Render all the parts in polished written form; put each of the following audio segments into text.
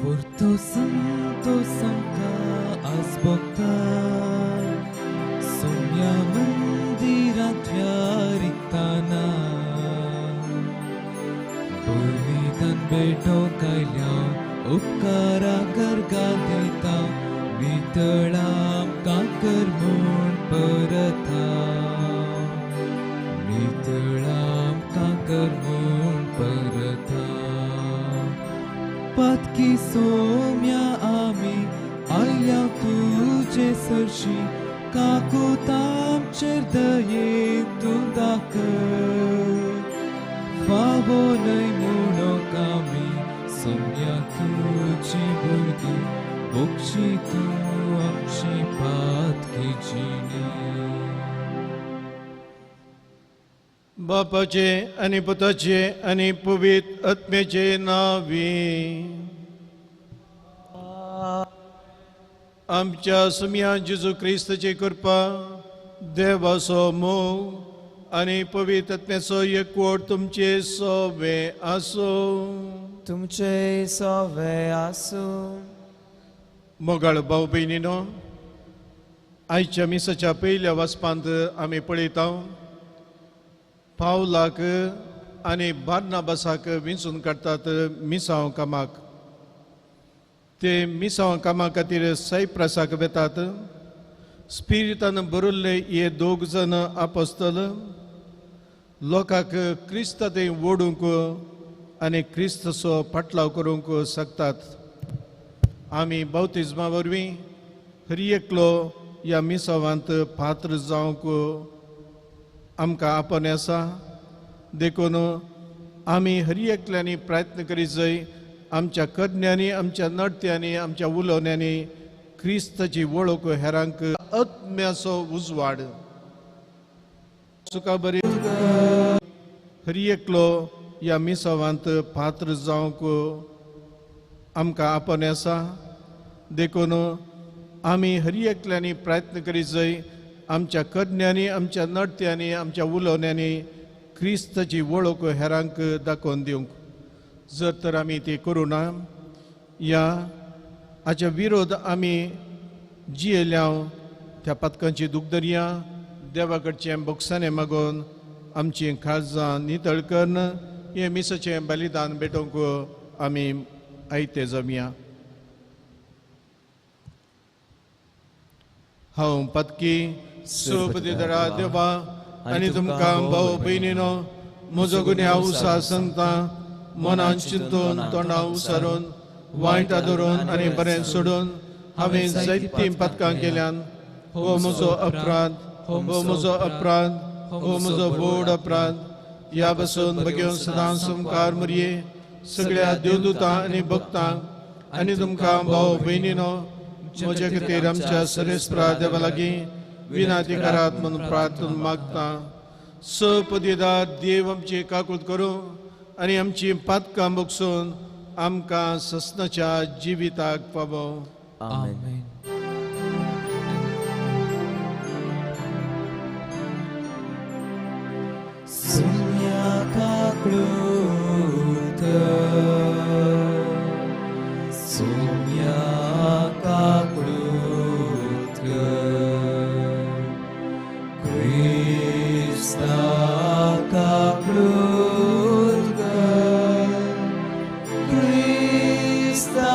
फुरतो संतोस आमकां आज भोगता सोम्या मंदिरांतल्या रिगताना बलिदान भेटोवंक आयल्या उपकारा करगा दिता नितळा आमकां कर म्हूण परता नितळा आमकां कर म्हूण परता पातकी सोम्या आमी आयल्या तुजे सरशी काकूत आमचेर दये तूं दाखय फावो न्हय म्हणूंक आमी सोम्या तुजी भुरगीं बोगशी तूं आमची पातकी जिणी. बापाचे आनी पुताचे आनी पवित्र आत्म्याचे नांवी आमच्या सुम्या जेजू क्रिस्ताची कृपा, देवाचो मोग आनी पवित्र आत्म्याचो एकवट तुमचे सोवे आसूं. तुमचे सोवे आसूं. मोगाळ भाव भयणीनो, आयच्या मिसाच्या पयल्या वाचपांत आमी पळयता पावलाक आनी बार्नाबासाक विंचून काडटात मिसांव कामाक. ते मिसांव कामा खातीर सायप्रसाक वेतात. स्पिरितान बरयल्ले हे दोग जाण आपोस्तल लोकांक क्रिस्ता थंय ओडूंक आनी क्रिस्ताचो पाटलाव करूंक शकतात. आमी बाप्तिज्मा वरवीं हर एकलो ह्या मिसावांत पात्र जावंक आमकां आपणे आसा. देखून आमी हर एकल्यांनी प्रयत्न करीत जाय आमच्या करण्यांनी, आमच्या नडत्यांनी, आमच्या उलोवण्यांनी क्रिस्ताची वळख हेरांक आत्म्याचो उजवाड सुखा बरी हर एकलो ह्या मिसावांत पात्र जावंक आमकां आपणे आसा. देखून आमी हर एकल्यांनी प्रयत्न करीत जाय आमच्या करण्यांनी, आमच्या नडत्यांनी, आमच्या उलोवण्यांनी क्रिस्ताची वळख हेरांक दाखोवन दिवंक. जर तर आमी ती करूं ना ह्या हाच्या विरोध आमी जियेल्या त्या पातकांची दुखदरया देवा कडचें बोगसाणें मागून आमची काळजां नितळ करून हें मिसाचें बलिदान भेटोवंक आमी आयते जावया. हांव पातकी सुपदिदरा देवा आनी तुमकां भाव भयणीनो म्हजो गुन्यांव उसा सांगता मनान चिंतून, तोंडां उसारून, वायटां धरून आनी बरें सोडून हांवें जायतीं पातकां केल्यान. हो म्हजो अपराध, हो म्हजो अपराध, हो म्हजो व्हड अपराध. ह्या पासून बगेवन सदां मुखार मुरये सगळ्या देवदूतां आनी भक्तांक आनी तुमकां भाव भयणीनो म्हजे खातीर आमच्या सरेस्परा देवा लागीं विनंती करात म्हणून प्रार्थना मागता. सपदिदार देव आमची काकूत करूं आनी आमची पातकां बगसून आमकां ससनाच्या जिविताक पावो. आमेन. सोम्या काकूत कर, सोम्या काकूत कर, क्रिस्ता काकूत कर, क्रिस्ता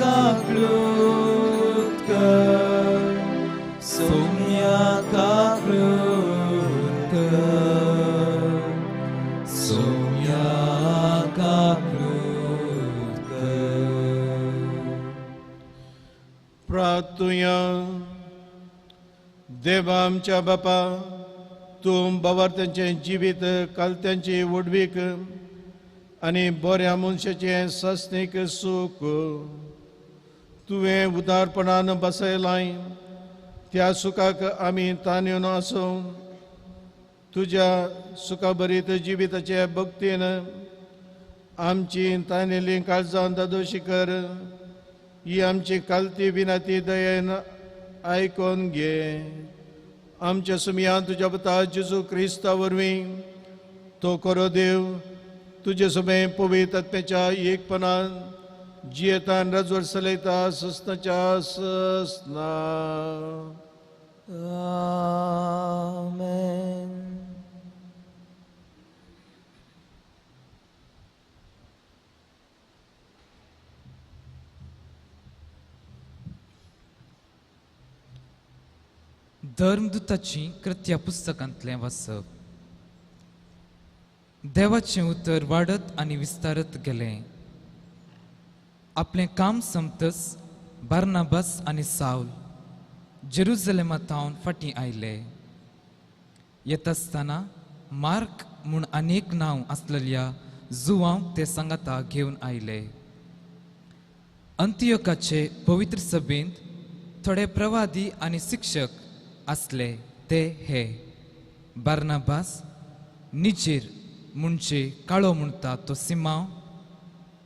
काकूत कर, सोम्या काकूत कर, सोम्या काकूत कर. प्रार्थुया. देवा आमच्या बापा, तूं बावार्थ्यांचें जिवीत, कालत्यांची व्हडवीक आनी बऱ्या मनशाचें सस्नीक सूख तुवें उदारपणान बसयलाय. त्या सुखाक आमी ताणून आसूं. तुज्या सुखाभरीत जिविताचे भक्तीन आमची तानेली काळजां दादोशी कर. ही आमची कालती विनंती दयेन आयकून घे. आमच्या सुमयान तुज्या पुता जेजू क्रिस्ता वरवीं तो खरो देव तुजे सुमे पवित्र आत्म्याच्या एकपणान जियेतान रजवड चलयता सस्नाच्या सस्ना. आमेन. धर्मदूताची कृत्या पुस्तकांतलें वाचप. देवाचें उतर वाडत आनी विस्तारत गेलें. आपलें काम संपतच बार्नाबास आनी सावल जेरुजलेमा थावन फाटीं आयले. येता आसतना मार्क म्हूण अनेक नांव आसलेल्या जुवांक ते सांगाता घेवन आयले. अंतियोकाचे पवित्र सभेंत थोडे प्रवादी आनी शिक्षक आसले ते हे बार्नाबास, निजेर म्हणजे काळो म्हणटा तो सिमांव,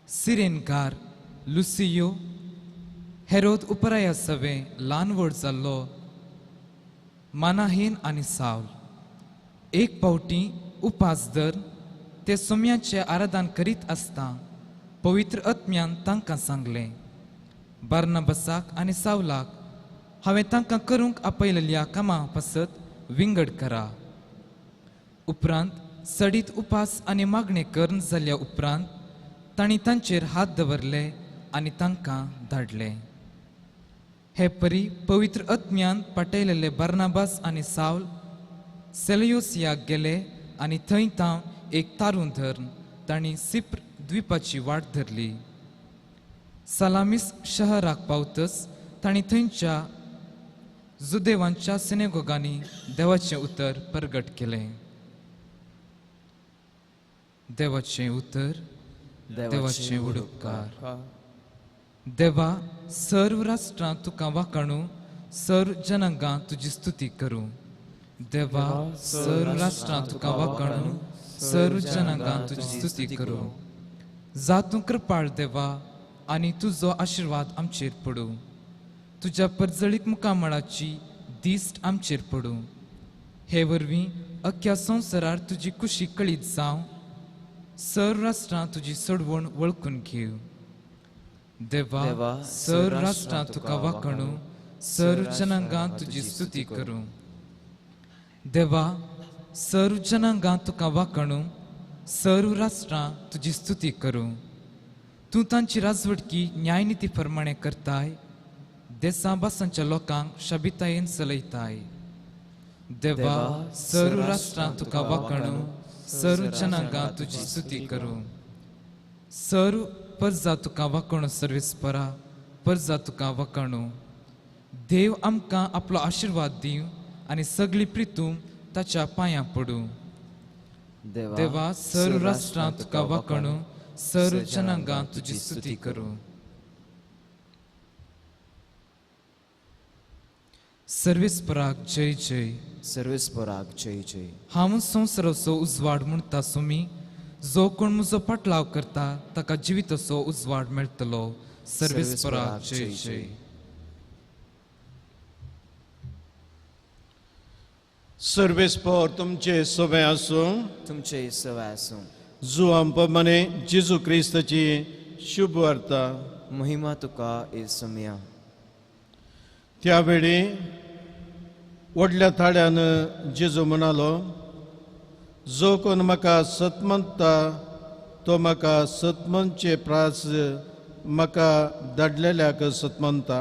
सिरेनकार लुसियो, हेरोद उपराया सवें ल्हान व्हड जाल्लो मानाहीन आनी सावल. एक पावटी उपास धर ते सोम्याचें आराधन करीत आसता पवित्र आत्म्यान तांकां सांगलें, बार्नाबासाक आनी सावलाक हांवें तांकां करूंक आपयलेल्या कामां पासत विंगड करा. उपरांत सडीत उपास आनी मागणें करून जाल्या उपरांत तांणी तांचेर हात दवरले आनी तांकां धाडले. हे परी पवित्र आत्म्यान पाटयलेले बार्नाबास आनी सावल सेलयोसियाक गेले आनी थंय तांव एक तारूं धरून तांणी सिप्र द्वीपाची वाट धरली. सलामीस शहराक पावतच तांणी थंयच्या जुदेवांच्या सिनेगोगांनी देवाचें उतर परगट केलें. देवाचें उतर, देवाचें उपकार. देवा, सर्व राष्ट्रां तुका वाखाणू, सर्व जनांगां तुजी स्तुती करूं. देवा, सर्व राष्ट्रां तुका वाखाणू, सर्व जनांगां तुजी स्तुती करूं. जा तूं कृपाळ देवा आनी तुजो आशिर्वाद आमचेर पडूं. तुज्या परजळीक मुखामळाची दिश्ट आमचेर पडूं. हे वरवीं अख्ख्या संवसारार तुजी कुशी कळीत जावं. सर्व राष्ट्रां तुजी सोडवण वळखून घेव. देवा, सर्व राष्ट्रां तुका वाखाणू, सर्व जनांगां तुजी स्तुती करूं. देवा, सर्व जनांगां तुका वाखाणू, सर्व राष्ट्रां तुजी स्तुती करूं. तूं तांची राजवटकी न्यायनिती प्रमाणें करताय, देसां भासांच्या लोकांक शाबितायेन चलयताय. देवा, सर्व राष्ट्रां तुका वाखाणू, सर्व जनांगां तुजी स्तुती करूं. सर्व परजा तुका वाखाणू, सर्वेस्परा परजा तुका वाखाणू. देव आमकां आपलो आशिर्वाद दिवं आनी सगळी प्रितूम ताच्या पांयां पडूं. देवा, सर्व राष्ट्रां तुका वाखाणू, सर्व जनांगां तुजी स्तुती करूं. सर्वेस्पराक जय जय. सर्वेस्पराक जय जय. हांव संवसाराचो उजवाड म्हणटा सुमी, जो कोण म्हजो पाटलाव करता ताका जिविताचो उजवाड मेळटलो. सर्वेस्पराक जय जय. सर्वेस्पर तुमचे सवे आसूं. तुमचे सवे आसूं. जुवां प्रमाणे जेजू क्रिस्ताची शुभ वार्ता. महिमा तुका येसुम्या. त्यावेळी व्हडल्या थाड्यान जेजू म्हणालो, जो कोण म्हाका सत मानता तो म्हाका सत मानचे प्रास म्हाका धाडलेल्याक सत मानता.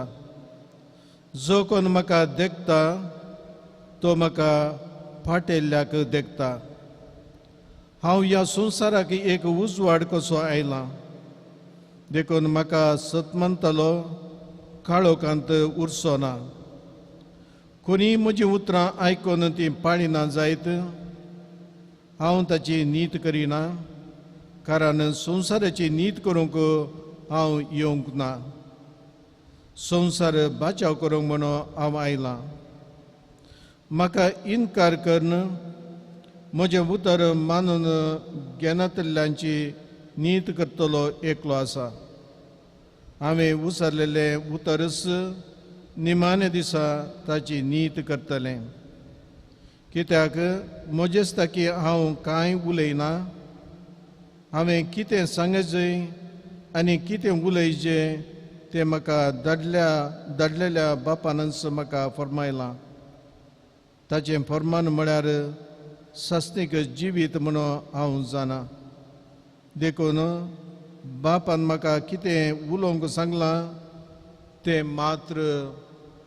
जो कोण म्हाका देखता तो म्हाका फाटयल्ल्याक देखता. हांव ह्या संवसाराक एक उजवाड कसो आयला, देखून म्हाका सत मानतलो काळोखांत उरचो ना. कोणी म्हजीं उतरां आयकून तीं पाळिना जायत हांव ताची नीत करिना, कारण संवसाराची नीत करूंक हांव येवंक ना. संवसार बाचाव करूंक म्हणून हांव आयलां. म्हाका इनकार करून म्हजें उतर मानून घेनातल्ल्यांची नीत करतलो एकलो आसा. हांवें उसरलेलें उतरच निमाणे दिसा ताची नीत करतलें. कित्याक म्हजेच ताकी हांव कांय उलयना, हांवें कितें सांगचें आनी कितें उलयचें तें म्हाका धाडलेल्या बापानच म्हाका फर्मायलां. ताचें फर्मान म्हळ्यार सासणीक जिवीत म्हणून हांव जाणा. देखून बापान म्हाका कितें उलोवंक सांगलां तें मात्र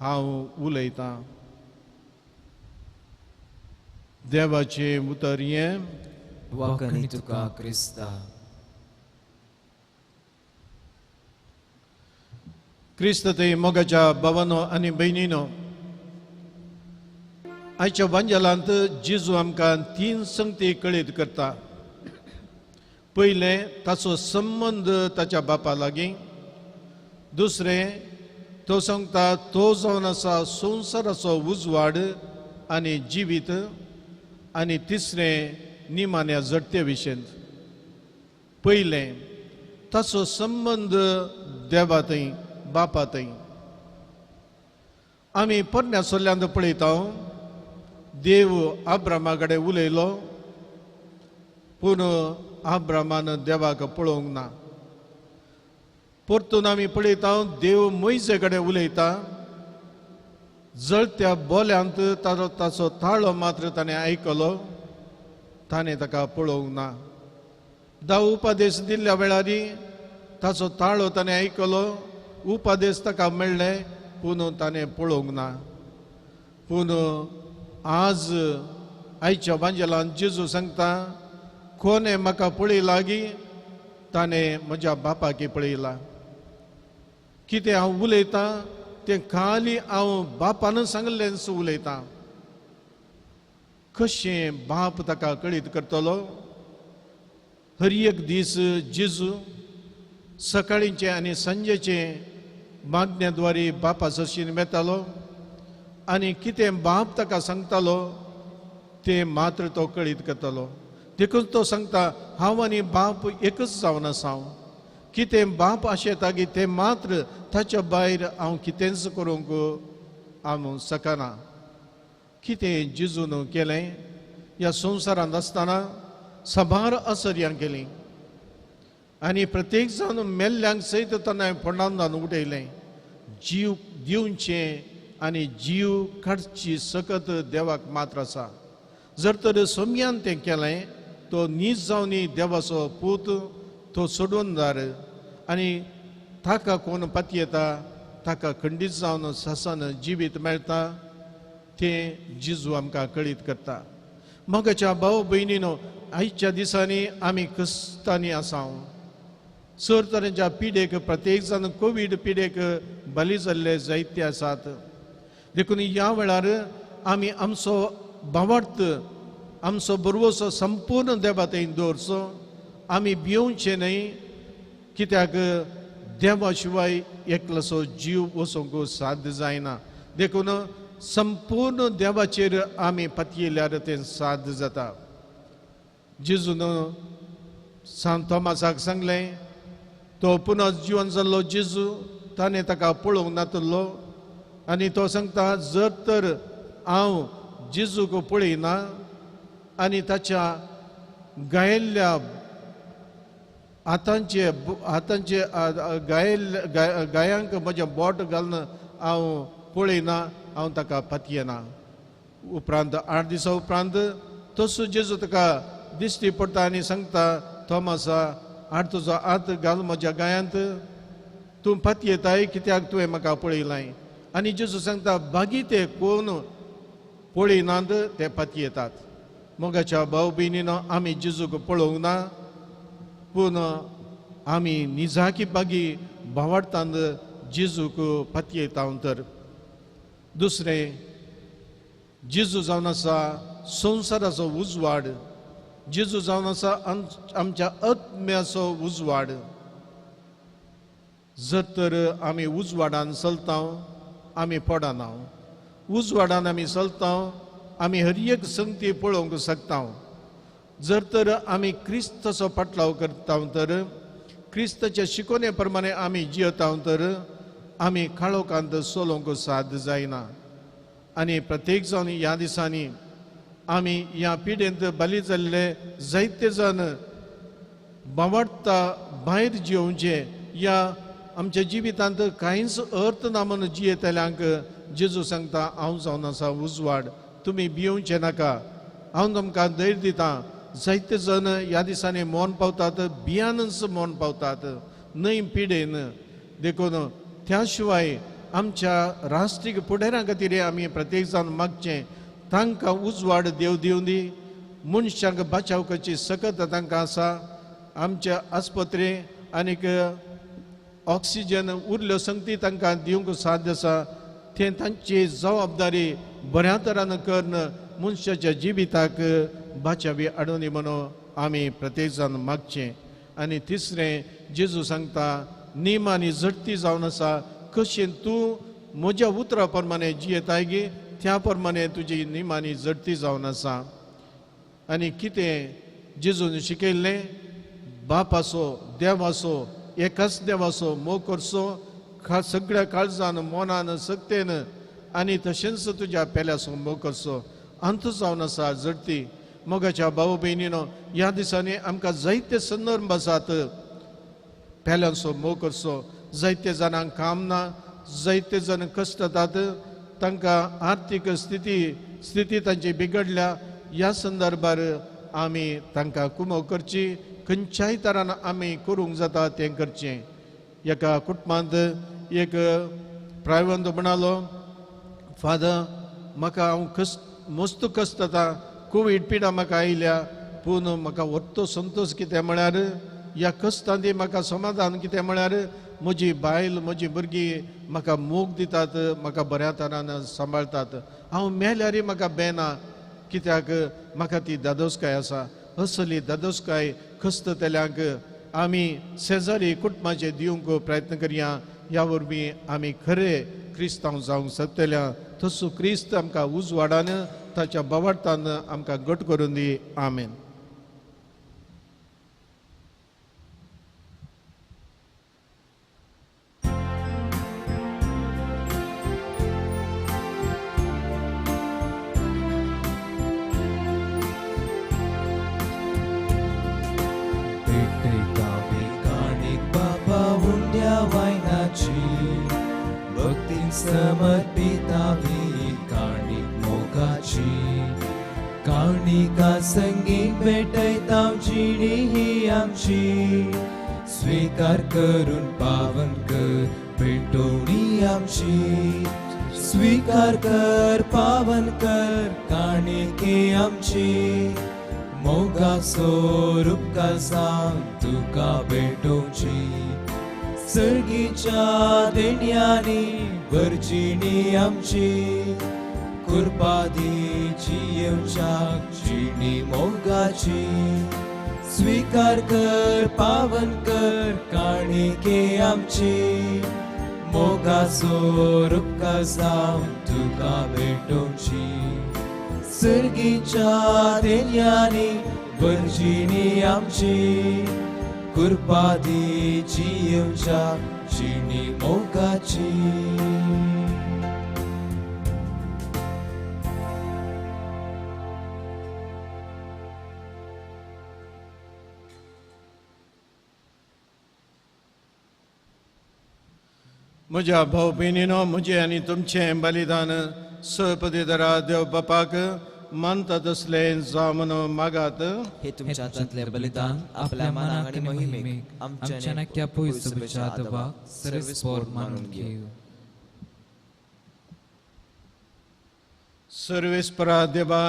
हांव उलयतां. देवाचें उतर हें. वाखणी तुका क्रिस्ता. क्रिस्त थंय मोगाच्या भावानो आनी भयणीनो, आयच्या वांजेलांत जेजू आमकां तीन संगती कळीत करता. पयलें, ताचो संबंद ताच्या बापा लागीं. दुसरें, तो सांगता तो जावन आसा संवसाराचो उजवाड आनी जिवीत. आनी तिसरें, निमाण्या जडते विशेंत. पयलें, ताचो संबंद देवा थंय, बापा थंय. आमी पोरण्या सोल्यांत पळयता, देव आब्रामा कडेन उलयलो, पूण आब्रामान देवाक पळोवंक ना. परतून आमी पळयता, देव मोयजे कडेन उलयता, जळत्या बोल्यांत ताचो ताळो मात्र ताणें आयकलो, ताणें ताका पळोवंक ना. 10 उपादेश दिल्ल्या वेळारी ताचो ताळो ताणें आयकलो, उपादेश ताका मेळ्ळे, पूण ताणें पळोवंक ना. पूण आज आयच्या वांजेलान जेजू सांगता, कोणें म्हाका पळयला गी ताणें म्हज्या बापाकी पळयला. कितें हांव उलयतां तें खाली हांव बापानूच सांगलेंच उलयतां. कशें बाप ताका कळीत करतलो? हर एक दीस जेजू सकाळींचे आनी सांजेचे मागण्या द्वारे बापा सरशीन वेतालो आनी कितें बाप ताका सांगतालो तें मात्र तो कळीत करतालो. देखून तो सांगता, हांव आनी बाप एकच जावन आसा. कितें बाप आशेता की तें मात्र, ताच्या भायर हांव कितेंच करूंक हांव शकना. कितें जेजून केलें ह्या संवसारांत आसतना साबार आसर्यां केलीं आनी प्रत्येक जाण मेल्ल्यांक सयत ताणें फोंडान उडयलें. जीव दिवचें आनी जीव काडची सकत देवाक मात्र आसा. जर तर सोम्यान तें केलें, तो नीज जावन देवाचो पूत, तो सोडूनदार आनी ताका कोण पातयेता ताका खंडीत जावन सासान जिवीत मेळटा, तें जेजू आमकां कळीत करता. मोगाच्या भाव भयणीनो, आयच्या दिसांनी आमी क्रिस्तांनी आसा. चड तरेच्या पिडेक प्रत्येक जाण कोवीड पिडेक बली जाल्ले जायते आसात. देखून ह्या वेळार आमी आमचो भावार्थ, आमचो बरवसो संपूर्ण देवा थंय दवरचो. आमी भिवचें न्हय, कित्याक देवा शिवाय एकलोसो जीव वचूंक साध्य जायना. देखून संपूर्ण देवाचेर आमी पातयेल्यार तें साध्य जाता. जेजून सांत थॉमासाक सांगलें, तो पुनः जिवन जाल्लो जेजू ताणें ताका पळोवंक नातलो आनी तो सांगता, जर तर हांव जेजूक पळयना आनी ताच्या गायल्ल्या हातांचे हातांचे गायल्ल्या गायांक म्हजें बोट घालून हांव पळयना, हांव ताका पातयेना. उपरांत 8 दिसां उपरांत तसो जेजू ताका दिश्टी पडटा आनी सांगता, थॉमासा, हाड तुजो हात घाल म्हज्या गायांत, तूं पातयेताय कित्याक तुवें म्हाका पळयलाय. आनी जेजू सांगता, बागी ते कोण पळयनात ते पातयेतात. मोगाच्या भाव भयणीनो, आमी जेजूक पळोवंक ना, पूण आमी निजाकी बागी भावार्थान जेजूक पातयेता. तर दुसरें, जेजू जावन आसा संवसाराचो उजवाड, जेजू जावन आसा आमच्या आत्म्याचो उजवाड. जर तर आमी उजवाडान चलता, आमी पडना. उजवाडान आमी चलता, आमी हर एक संगती पळोवंक शकता. जर तर आमी क्रिस्ताचो पाटलाव करता तर क्रिस्ताच्या शिकोवणे प्रमाणे आमी जियेता तर आमी काळोखांत चलोवंक साध्य जायना. आनी प्रत्येक जावन ह्या दिसांनी आमी ह्या पिडेंत बली जाल्ले जायते जाण बावडटा भायर जियोवचें या आमच्या जिवितांत कांयच अर्थ ना म्हणून जियेतल्यांक जेजू सांगता हांव जावन आसा उजवाड, तुमी भियोवचें नाका, हांव तुमकां धैर्य दितां। जायते जण ह्या दिसांनी मौन पावतात, भियानच मौन पावतात, न्हय पिडेन। देखून त्या शिवाय आमच्या राष्ट्रीय फुडाऱ्यां खातीर आमी प्रत्येक जाण मागचें, तांकां उजवाड देव दिवं दी, मनशांक बचाव करची सकत तांकां आसा। आमच्या आस्पत्रे आनीक ऑक्सिजन उरल्यो संगती तांकां दिवंक साध्य आसा, तें तांची जबाबदारी बऱ्या तरान करून मनशाच्या जिविताक बाचावी हाडून म्हणून आमी प्रत्येक जाण मागचें। आनी तिसरें जेजू सांगता निमानी झडती जावन आसा, कशें तूं म्हज्या उतरा प्रमाणे जियेताय गी त्या प्रमाणे तुजी निमानी झडती जावन आसा। आनी कितें जेजून शिकयल्लें, बापाचो देवाचो एकाच देवाचो मोग करचो सगळ्या काळजान मनान सक्तेन, आनी तशेंच तुज्या पेल्याचो मोग करचो। अंत जावन आसा झडती। मोगाच्या भाव भयणीनो, ह्या दिसांनी आमकां जायते संदर्भ आसात पेल्यांचो मोग करचो। जायते जाणांक काम ना, जायते जाण कश्टतात, तांकां आर्थीक स्थिती तांची बिगडल्या, ह्या संदर्भार आमी तांकां कुमक करची, खंयच्याय तरान आमी करूंक जाता तें करचें। एका कुटुंबांत एक प्रायवंत म्हणालो, फादर म्हाका हांव मस्त कश्टता, कोवीड पिडा म्हाका आयल्या, पूण म्हाका वट्टो संतोश कितें म्हळ्यार ह्या कश्टांनी म्हाका समाधान कितें म्हळ्यार म्हजी बायल म्हजी भुरगीं म्हाका मोग दितात, म्हाका बऱ्या तरान सांबाळटात, हांव मेल्यारय म्हाका बेना, कित्याक म्हाका ती दादोसकाय आसा। असली दादोसकाय खस्ततल्यांक आमी शेजारी कुटुंबाचे दिवंक प्रयत्न करया, ह्या वरवीं आमी खरे क्रिस्तांव जावंक शकतल्या। तसो क्रिस्त आमकां उजवाडान ताच्या बावडतान आमकां घट करून दी। आमेन। समर्पितावी काणीक मोगाची, काणिका संगीत भेटयता जिणी ही आमची, स्वीकार करून पावन कर भेटवणी आमची, स्वीकार कर पावन कर काणिके आमची, मोगाचो रुपका सांग तुका भेटोवची, सर्गीच्या देण्यांनी भरजिणी आमची, कृपा दी जियेवच्याक जिणी मोगाची, स्वीकार कर पावन कर काणिके आमची, मोगाचो रुपका जावन तुका भेटोवची, सर्गीच्या देण्यांनी भरजिणी आमची, कृपा दी जियेवच्याक जिणी मोगाची। म्हज्या भाव भयणीनो, म्हजें आनी तुमचें बलिदान सपदेदरा देव बापाक मानता तसलें जावं म्हणून मागात। हे तुमच्या हातांतलें बलिदान आपल्या मनाक आनी मोहिमेक आमच्या नाक्या पयसुच्या देवाक सर्वेस्पोर मानून घेवं। सर्वेस्परा देवा,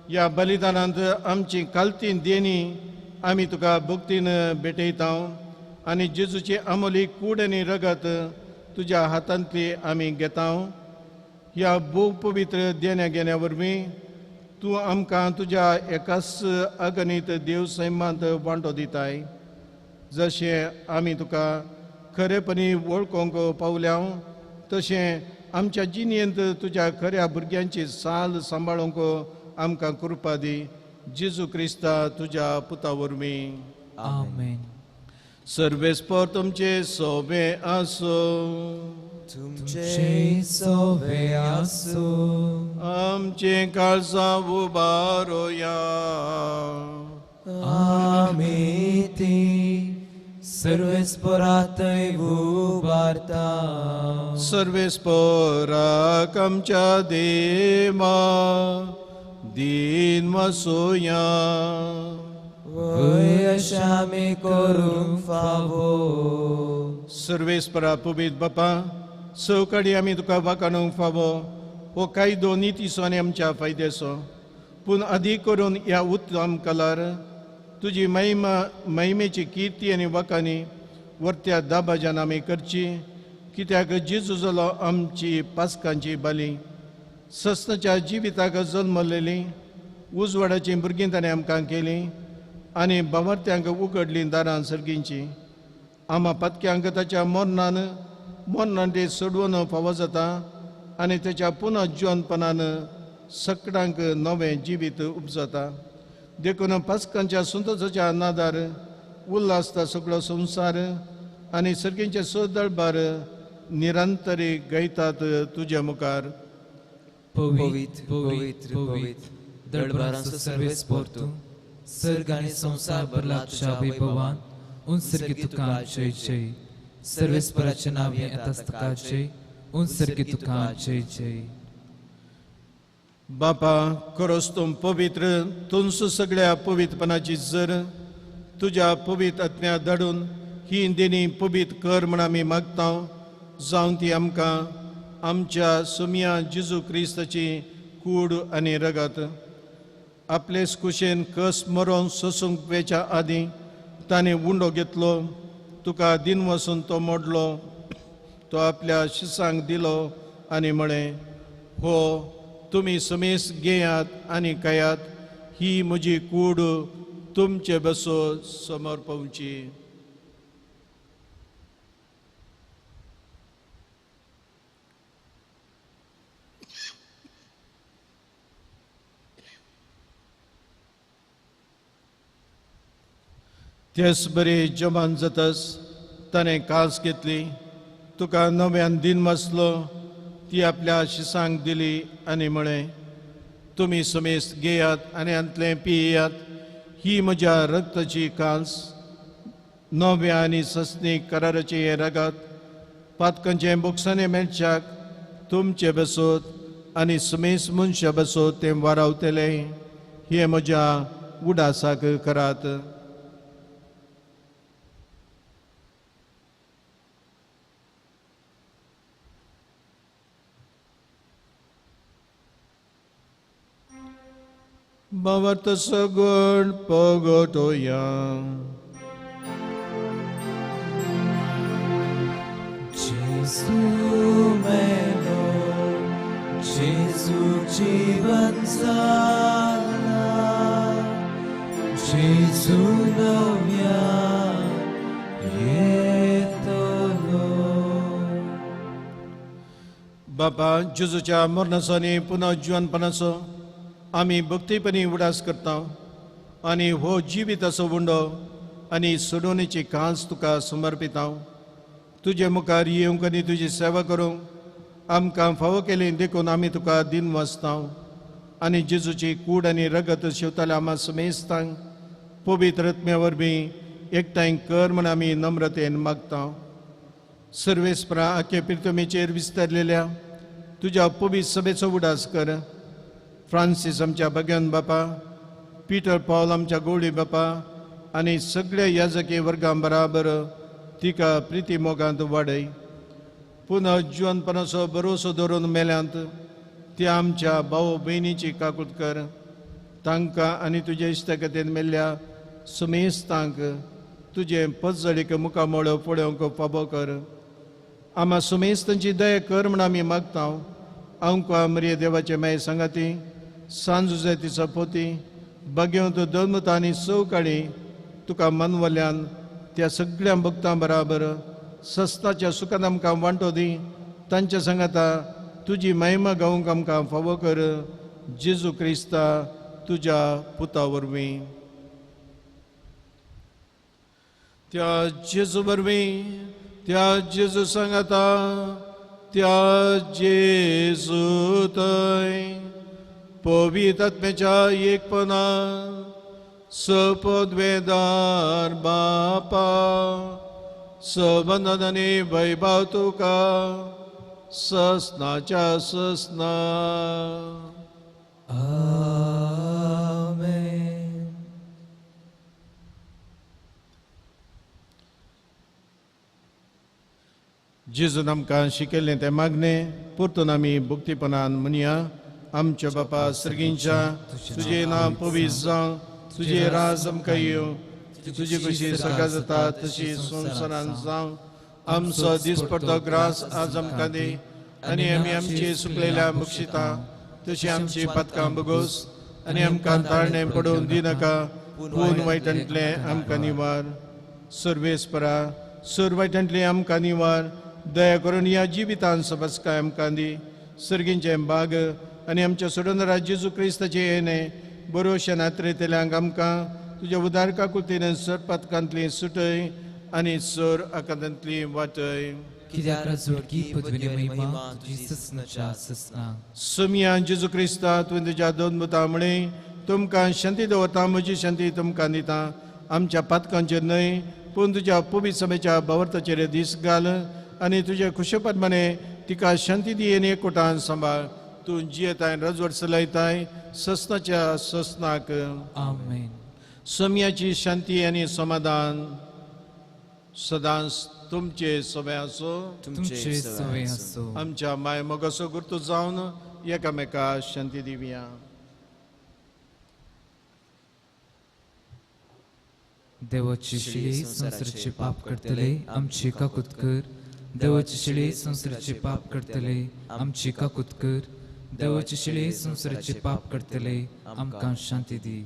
ह्या बलिदानांत आमची कालती देणी आमी तुका भक्तीन भेटयता आनी जेजूची आमोली कूड आनी रगत तुज्या हातांतली आमी घेता। ह्या भोव पवित्र देण्या घेण्या वरवीं तूं आमकां तुज्या एकाच अगणीत देव सैमांत वांटो दिताय। जशें आमी तुका खरेपणी वळखूंक पावल्या तशें आमच्या जिणेंत तुज्या खऱ्या भुरग्यांची साल सांबाळूंक आमकां कृपा दी। जेजू क्रिस्ता तुज्या पुता वरवीं आमेन। सर्वेस्पोर तुमचे सोबे आसूं, तुमचे सोबे आसूं। आमचे काळजां उबारोया, आमी ती सर्वेस्परातय उबारता. सर्वेस्पराक आमच्या देवा दीन वसोया. वय अशें आमी करूंक फावो. सर्वेस्परा पवित्र बापा, सवकाडी आमी तुका वाखाणूंक फावो हो कायदो नितीचो आनी आमच्या फायद्याचो, पूण आदी करून ह्या उत्तम कलार तुजी महिमा महिमेची किर्ती आनी वाखाणी वरत्या दाबाजान आमी करची, कित्याक जेजू जालो आमची पास्कांची बाली, सस्नाच्या जिविताक जल्मलेली उजवाडाची भुरगीं ताणें आमकां केली आनी बावर्त्यांक उगडलीं दारां सर्गींची. आमा पातक्यांक ताच्या मरणान मरणान ते सोडवून फावो जाता आनी ताच्या पुनर्जिवनपणान सकडांक नवें जिवीत उपजता. देखून पास्कांच्या संतोषाच्या नादार उल्हासता सगळो संवसार आनी सर्गींचे सदळबार निरंतरी गायतात तुज्या मुखार. पवित्र पवित्र पवित्र दळबारांचो सर्वेस्पर तूं, सर्ग आनी संवसार भरला तुज्या वैभवान. उनसर्गी तुका जय जय. सर्वेस्पराचें नांव हें येताच तुका जय. उनसर्गी तुका जय जय. बापा, खरोच तूं पवित्र, तुंस सगळ्या पवित्रपणाची जर तुज्या पवित्र आत्म्या धाडून ही देणी पवित्र कर म्हण आमी मागता, जावन ती आमकां आमच्या सुमया जेजू क्रिस्ताची कूड आनी रगत. आपलेच कुशेन कस मरोन सोसूंक वेच्या आदीं ताणें उंडो घेतलो, तुका दिन वसून तो मोडलो, तो आपल्या शिसांक दिलो आनी म्हळें, हो तुमी समेस घेयात आनी खायात, ही म्हजी कूड तुमचे बसो समर्पवची. तेच बरी जमान जातस ताणें कास घेतली, तुका नव्यान दिन वाचलो, ती आपल्या शिसांक दिली आनी म्हळें, तुमी समेस्त घेयात आनी हांतलें पियात, ही म्हज्या रक्ताची कांस, नव्या आनी सस्नीक कराराचें हें रगत, पातकांचें बोगसाणें मेळच्याक तुमचे बसोत आनी समेस्त मनशां बसोत तें वारावतलें, हें म्हज्या उडासाक करात. भावार्थ सगुण पगटोया. जेजू मेलो, जेजू जीवन जाला, जेजू नव्या येतलो. बापा, जेजूच्या मरणाचो आनी पुनर्जिवनपणाचो आमी भक्तीपणी उडास करता आनी हो जिविताचो उंडो आनी सोडोवणेची कांस तुका समर्पिता. तुजे मुखार येवंक आनी तुजी सेवा करूंक आमकां फावो केली देखून आमी तुका दिन वाचता आनी जेजूची कूड आनी रगत शेवताल्या आमा समेस्तांक पवित्र आत्म्या वरवीं एकठांय कर म्हण आमी नम्रतेन मागता. सर्वेस्परा आख्या पिरतमेचेर विस्तारलेल्या तुज्या पवित्र सभेचो उडास कर. फ्रांसीस आमच्या भगवान बापा, पीटर पावल आमच्या गोवळी बापा आनी सगळ्या याजकी वर्गां बराबर तिका प्रिती मोगांत वाडय. पुनः जिवनपणाचो भरोसो दवरून मेल्यांत त्या आमच्या भाव भयणीची काकूत कर. तांकां आनी तुज्या इश्टागतीन मेल्ल्या सुमेस्तांक तुजें पजळीक मुखामळ पळोवंक फावो कर. आमा सुमेस्तांची दया कर म्हण आमी मागता. आमकां मरिये देवाचे माये सांगाती सांजुजेतीचो पोती बगेवंत धर्मता आनी सवकाळी तुका मनवल्यान त्या सगळ्या भक्तां बराबर सस्ताच्या सुखान आमकां वांटो दी. तांच्या सांगाता तुजी महिमा गावंक आमकां फावो कर. जेजू क्रिस्ता तुज्या पुता वरवीं. त्या जेजू वरवीं, त्या जेजू सांगाता, त्या जेजू थंय पवित्र आत्म्याच्या एकपणा सपदवेदार बापा सबंदन आनी वैभव तुका ससनाच्या ससना. आमेन. जेजून आमकां शिकयल्लें तें मागणें परतून आमी भक्तीपणान म्हणया. आमच्या बापा सर्गींच्या, तुजें नांव पवित्र जावं, तुजें राज आमकां येवं, तुजी कशी सगळ्या जाता तशी संवसारान जावं. आमचो दिसपडतो ग्रास आज आमकां दी आनी आमी आमची सुकलेल्या बक्षिता तशी आमची पातकां बगोस आनी आमकां ताळणें पडोवन दिनाका, पूण वायटांतलें आमकां निवार. सर्वेस्परा सर वायटांतलें आमकां निवार. दया करून ह्या जिवितान सबसकाय आमकां दी. सर्गींचें बाग आनी आमच्या सोडून जेजू क्रिस्ताचें येणें बरोवशें नात्रेतल्यांक आमकां तुज्या उदार काकुळतेन सर पातकांतली सुटय आनी सर आकांतांतली वाटय. कित्याक राजवटकी पदवी महिमा तुजी ससनाच्या ससना. सोमया जेजू क्रिस्ता, तुवें तुज्या दोन मुतां म्हळें, तुमकां शांती दवरता, म्हजी शांती तुमकां दिता. आमच्या पातकांचेर न्हय पूण तुज्या पवित्र सभेच्या भावार्थाचेर दीस घाल आनी तुज्या खुशेपमाने तिका शांती दी आनी एकवटान सांबाळ. तूं जियेताय रजवट चलयताय ससनाच्या ससनाक. आमेन. सोमयाची शांती आनी समाधान सदांच तुमचे सवे आसो. तुमचे सवे आसो. आमच्या माय मोगाचो गुर्तू जावन एकामेका शांती दिवया. देवाची शिळी संवसाराचे पाप करतले आमची काकूत कर. देवाची शिळी संवसाराचे पाप करतले आमची काकूत कर. देवाची शिळी संवसाराचे पाप करतले आमकां शांती दी.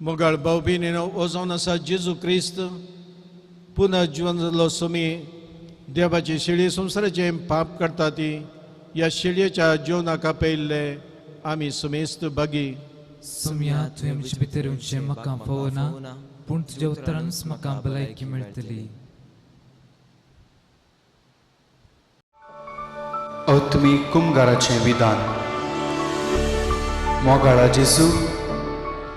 मोगाळ भाव भयणीनो, हो जावन आसा जेजू क्रिस्त पुनः जिवन जाल्लो सोमी. देवाची शिळी संवसाराचें पाप करता ती ह्या शिळयेच्या जेवणाक आपयल्ले आमी समेस्त भागी. सोमया, तुवें आमचे भितर येवचें म्हाका फावना, पूण तुज्या उतरानूच म्हाका भलायकी मेळटली. आत्मीक कुमगाराचें विधान. मोगाळा जेजू,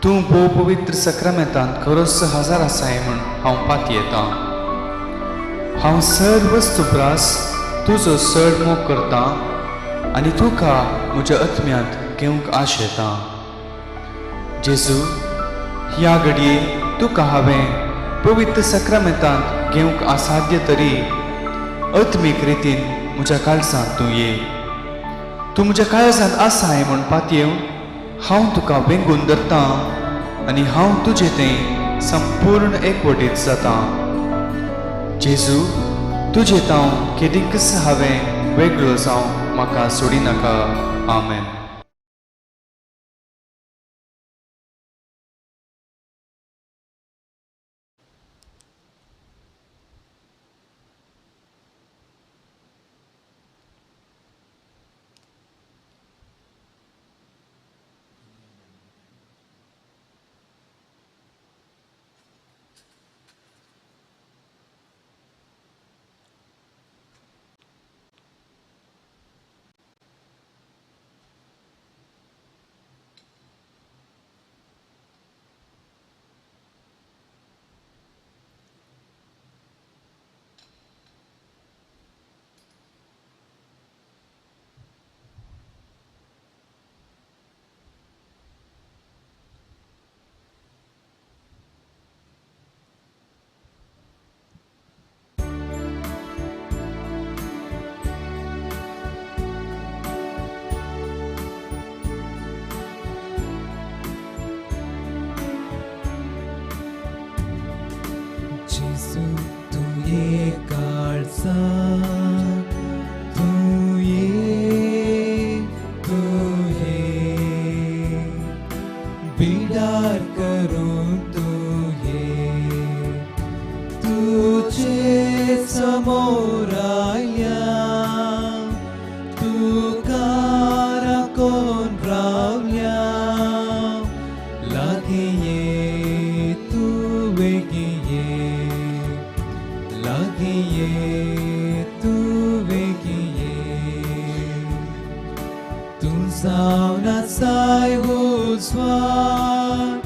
तूं भोव पवित्र सक्रामेंतांत खरोच हजार आसाय म्हूण हांव पातयेतां. हांव सर्व प्रास तुजो चड मोग करतां आनी तुका म्हज्या आत्म्यांत घेवंक आशेतां. जेजू, ह्या घडये तुका हांवें पवित्र सक्रामेंतांत घेवंक असाध्य तरी आत्मीक रितीन म्हज्या काळजांत तूं ये. तूं म्हज्या काळजांत आसाय म्हूण पातयेवन हांव तुका वेंगून धरतां आनी हांव तुजे तें संपूर्ण एकवटीत जातां. जेजू, तुजे तांव केदीकच हांवें वेगळो जावं म्हाका सोडिनाका. आमेन. जावन आसाय उजवाड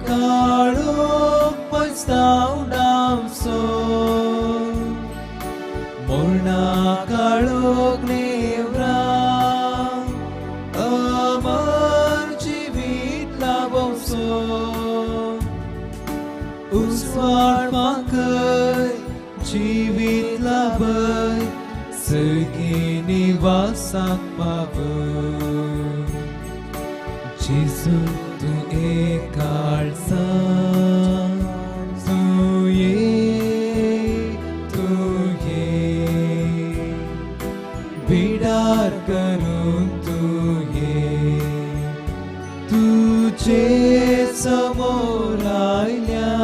काळोख पयसावन आमचो मोर्णा काळोख नेवरा अमर जिवीत लाभोवचो उजवाड पाकय जिवीत लाभय सर्गी निवासाक पावय जेजू तूं एक काळजान तूं ये तूं ये बिडार करून तूं ये तुजे समोर आयल्या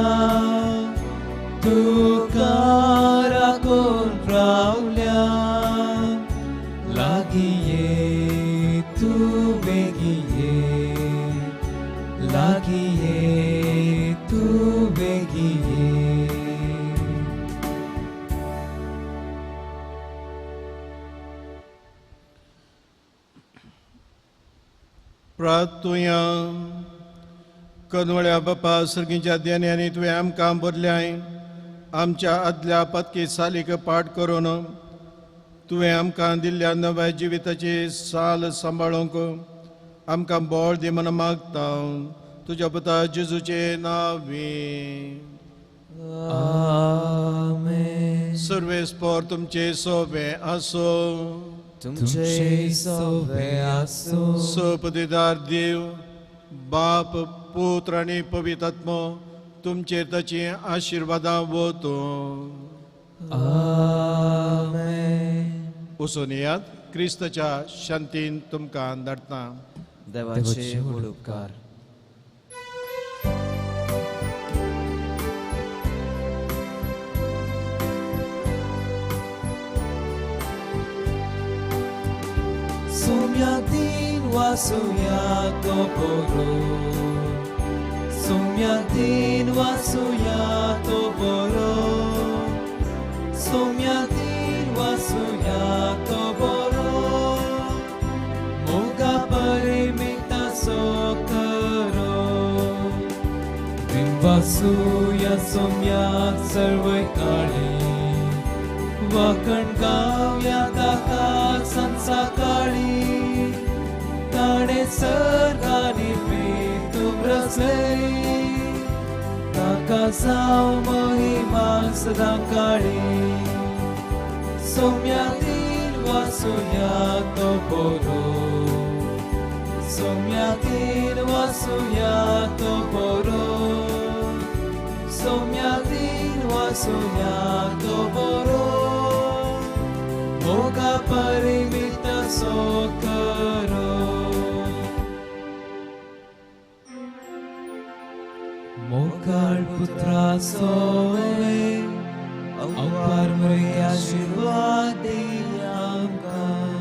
तुका राखून रावल्या लागीं ये तूं बेगीं ये लागीं ये तूं बेगीं ये. प्रार्थुया. कनवळ्या बापा सर्गीच्या देण्यांनी तुवें आमकां बरल्याय आमच्या आदल्या पतकी सालीक पाठ करून तुवें आमकां दिल्ल्या नव्या जिविताची साल सांबाळूंक आमकां बळ दी म्हूण मागता तुज्या पुता जेजूचे नांवी. आमेन. सर्वेस्पोर तुमचे सोबे आसो. तुमचे सोबे आसो. सोपदिदार देव बाप पुत्र आनी पवित्र आत्मो तुमचेर ताची आशिर्वादां वतूं. आमेन. वचून येयात क्रिस्ताच्या शांतीन तुमकां धाडटा. देवाचे व्हड उपकार. Sumyatin wasuya toporo, Sumyatin wasuya toporo, Sumyatin wasuya toporo, Moga parimita sokaro, Vasuya sumyak sarvai kali, Vakan gavya ताका संसाकाळी, ताणे सर्गानी प्रीतुम रचलय, ताका जाव महिमा सदां काळी. सोम्यातीन वासुया तो बरो, सोम्यातीन वासुया तो बरो, सोम्यातीन वासुया तो बरो, मोगा परिमित सो करो. मोगाळ पुत्रा सोवे अवपार मरे आशीर्वाद दी आमकां.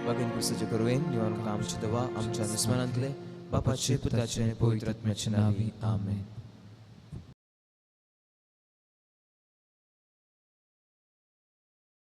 बागेन क्रिस्ताचे करुणेन निवारण आमची दवा आमच्या दुस्मानांतले बापाचे पुताचे आनी पवित्र आत्म्याचे नांवी. आमेन.